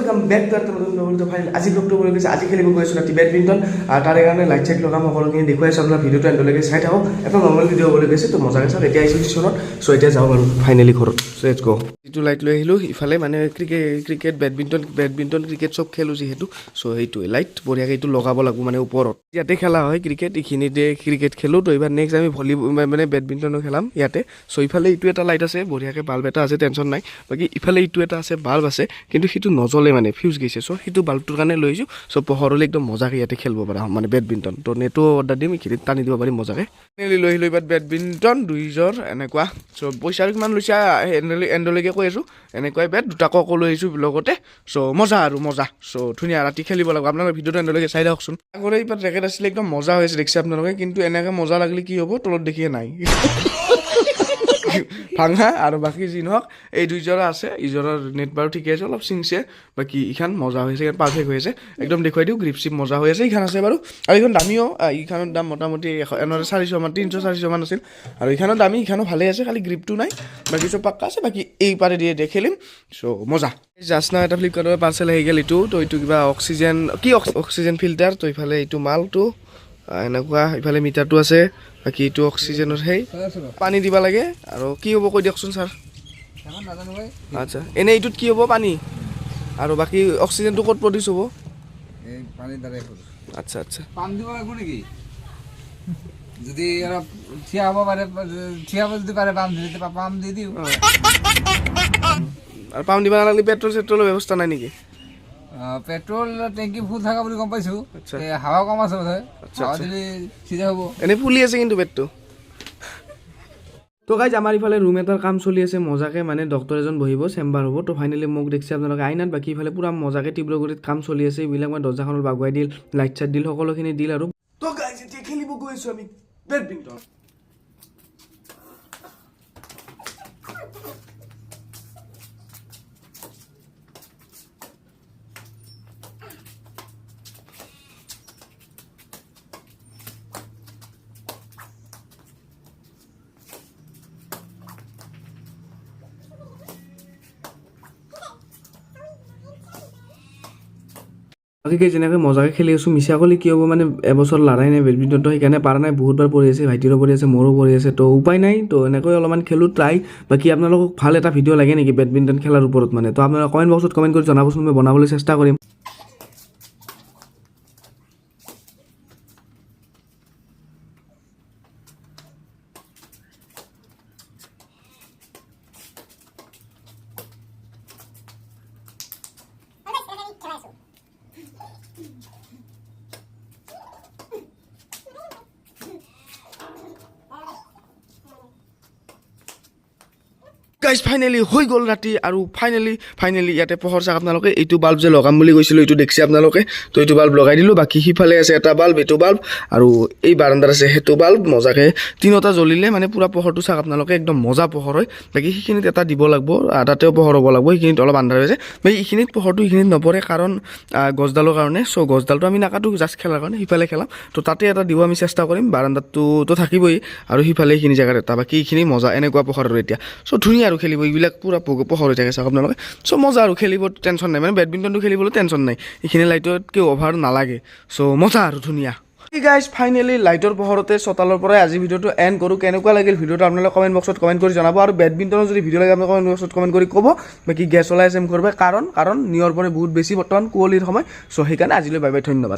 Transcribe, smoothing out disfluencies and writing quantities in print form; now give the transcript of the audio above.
Welcome back to নতুন final. আজি ব্লগটো বুলি কৈছে, আজি খেলিব গৈ আছোঁ ৰাতি বেডমিণ্টন আৰু তাৰে কাৰণে লাইট চাইট লগাম, সকলোখিনি দেখুৱাইছোঁ। আপোনাৰ ভিডিঅ'টো এণ্ডলৈকে চাই থাকক। এটা নৰ্মেল ভিডিঅ' হ'বলৈ গৈছে, তো মজাকৈ চাওক। এতিয়া আহিছোঁ টিউশ্যনত, চ' এতিয়া যাওঁ বাৰু ফাইনেলি ঘৰত। চ' let's গ'। যিটো লাইট লৈ আহিলোঁ ইফালে মানে cricket badminton badminton cricket চব খেলোঁ যিহেতু, চ' সেইটোৱে লাইট বঢ়িয়াকৈ এইটো লগাব লাগিব মানে ওপৰত। ইয়াতে খেলা হয় ক্ৰিকেট, এইখিনিতে ক্ৰিকেট খেলোঁ। তো এইবাৰ নেক্সট আমি ভলী মানে বেডমিণ্টনো খেলাম ইয়াতে। চ' ইফালে এইটো এটা লাইট আছে, বঢ়িয়াকৈ বাল্ব এটা আছে, টেনশ্যন নাই। বাকী ইফালে এইটো এটা আছে, বাল্ব আছে, কিন্তু সেইটো নজ্বলে, মানে ফিউজ গৈছে। চ' সেইটো বাল্বটোৰ কাৰণে লৈ আহিছোঁ। চ' পোহৰ হ'লে একদম মজাকৈ ইয়াতে খেলিব পৰা হ'ম মানে বেডমিণ্টন। তো নেটো অৰ্ডাৰ দিম, এইখিনিত টানি দিব পাৰিম মজাকৈ। ফাইনেলি লৈ আহিলোঁ এইবাৰ বেডমিণ্টন দুইযোৰ এনেকুৱা। চ' পইচা কিমান লৈছা এণ্ডলৈকে কৈ আছোঁ। এনেকুৱাই বেট দুটা কক লৈ আহিছোঁ লগতে। চ' মজা আৰু মজা। চ' ধুনীয়া ৰাতি খেলিব লাগিব। আপোনালোকে ভিডিঅ'টো এণ্ডলৈকে চাই থাকচোন। আগতে এইবাৰ জেকেট আছিলে, একদম মজা হৈ আছে, দেখিছে আপোনালোকে। কিন্তু এনেকৈ মজা লাগিলে কি হ'ব, তলত দেখিয়ে নাই ভাঙা। আৰু বাকী যি নহওক, এই দুইযোৰা আছে। ইযোৰাৰ নেট বাৰু ঠিকে আছে, অলপ চিংছে। বাকী ইখান মজা হৈছে, পাৰফেক্ট হৈ আছে একদম। দেখুৱাই দিওঁ, গ্ৰিপ চিপ মজা হৈ আছে। ইখান আছে বাৰু আৰু এইখন দামীও। ইখানৰ দাম মোটামুটি 100 এনেদৰে 400 মান, 300 400 মান আছিল। আৰু ইখানৰ দামী, ইখানো ভালেই আছে, খালি গ্ৰিপটো নাই। বাকী চব পাক্কা আছে। বাকী এই পাৰে দিয়ে দিয়ে খেলিম। চ' মজা। জাষ্ট নাও এটা ফ্লিপকাৰ্টৰ পাৰ্চেল আহি গ'ল এইটো। তো এইটো কিবা অক্সিজেন কি অক্সিজেন ফিল্টাৰ। তো ইফালে এইটো মালটো এনেকুৱা, ইফালে মিটাৰটো আছে। বাকী এইটো অক্সিজেনৰ সেই পানী দিব লাগে। আৰু কি হ'ব কৈ দিয়কচোন ছাৰ। আচ্ছা, এনেই এইটোত কি হ'ব? পানী আৰু বাকী অক্সিজেনটো ক'ত প্ৰডিউচ হ'ব? এই পানীৰ দ্বাৰাই। আচ্ছা। পাম দিব লাগিব নেকি? যদি অলপ থিয় হ'ব পাৰে, থিয় হ'ব যদি পাৰে, পাম দিলে পাম দি দিওঁ। আৰু পাম্প দিব নালাগে, পেট্ৰল চেট্ৰলৰ ব্যৱস্থা নাই নেকি? পেট্ৰল টেংকি ফুল থকা বুলি গম পাইছো। এই হাৱা কম আছে বোধহয়। হাৱা দিলে চিধা হ'ব। এনেই ফুলি আছে কিন্তু পেটটো। তো গাইজ, আমাৰ ইফালে ৰুম এটাৰ কাম চলি আছে মজাকে, মানে ডক্টৰ এজন বহিব, চেম্বাৰ হ'ব। তো ফাইনেলি মোক দেখিছে আপোনালোকে আইনাত। বাকী ইফালে পূৰা মজাকে তীব্ৰ গতিত কাম চলি আছে। এইবিলাক মানে দৰ্জাখনত বাগুৱাই দিল, লাইট চাইট দিল, সকলোখিনি দিল। আৰু তো গাইজ, এতিয়া খেলিব গৈ আছোঁ আমি বেডমিণ্টন। বাকী যেনেকৈ মজাকৈ খেলি আছোঁ, মিছা ক'লে কি হ'ব, মানে এবছৰ লৰাই নাই বেডমিণ্টনটো, সেইকাৰণে পৰা নাই। বহুতবাৰ পৰি আছে, ভাইটিৰো পৰি আছে, মোৰো পৰি আছে, তো উপায় নাই। তো এনেকৈ অলপমান খেলোঁ ট্ৰাই। বাকী আপোনালোকক ভাল এটা ভিডিঅ' লাগে নেকি বেডমিণ্টন খেলাৰ ওপৰত মানে? তো আপোনালোকে কমেণ্ট বক্সত কমেণ্ট কৰি জনাবচোন, মই বনাবলৈ চেষ্টা কৰিম। গাইজ, ফাইনেলি হৈ গ'ল ৰাতি আৰু ফাইনেলি ফাইনেলি ইয়াতে পোহৰ চাওক আপোনালোকে। এইটো বাল্ব যে লগাম বুলি কৈছিলোঁ, এইটো দেখিছে আপোনালোকে। তো এইটো বাল্ব লগাই দিলোঁ। বাকী সিফালে আছে এটা বাল্ব, এইটো বাল্ব আৰু এই বাৰাণ্ডাত আছে সেইটো বাল্ব। মজাকে তিনিটা জ্বলিলে মানে পূৰা পোহৰটো চাওক আপোনালোকে, একদম মজা পোহৰ হয়। বাকী সেইখিনিত এটা দিব লাগিব, তাতেও পোহৰ হ'ব লাগিব। সেইখিনিত অলপ আন্ধাৰ হৈছে। বাকী এইখিনিত পোহৰটো এইখিনিত নপৰে, কাৰণ গছডালৰ কাৰণে। চ' গছডালটো আমি নাকাটো, জাষ্ট খেলাৰ কাৰণে সিফালে খেলাম। তো তাতে এটা দিব আমি চেষ্টা কৰিম। বাৰাণ্ডাতটোতো থাকিবই আৰু সিফালে এইখিনি জেগাত এটা। বাকী এইখিনি মজা এনেকুৱা পোহৰ আৰু এতিয়া। চ' ধুনীয়া আৰু খেলিব, এইবিলাক পূৰা পোহৰ হৈ থাকে, চাওক আপোনালোকে। চ' মজা আৰু খেলিব, টেনশ্যন নাই। মানে বেডমিণ্টনটো খেলিবলৈ টেনশ্যন নাই, এইখিনি লাইটতকৈ অভাৰ নালাগে। চ' মজা আৰু ধুনীয়া। গাইজ, ফাইনেলি লাইটৰ পোহৰতে চোতালৰ পৰাই আজি ভিডিঅ'টো এণ্ড কৰোঁ। কেনেকুৱা লাগিল ভিডিঅ'টো আপোনালোকে কমেণ্ট বক্সত কমেণ্ট কৰি জনাব। আৰু বেডমিণ্টনৰ যদি ভিডিঅ' লাগে, আপোনালোকে কমেণ্ট বক্সত কমেণ্ট কৰি ক'ব। বাকী গেছ ওলাই আছে মুখৰ পৰা, কাৰণ নিয়ৰ পৰে বহুত বেছি বৰ্তমান কুঁৱলীৰ সময়। চ' সেইকাৰণে আজিলৈ বাই বাই, ধন্যবাদ।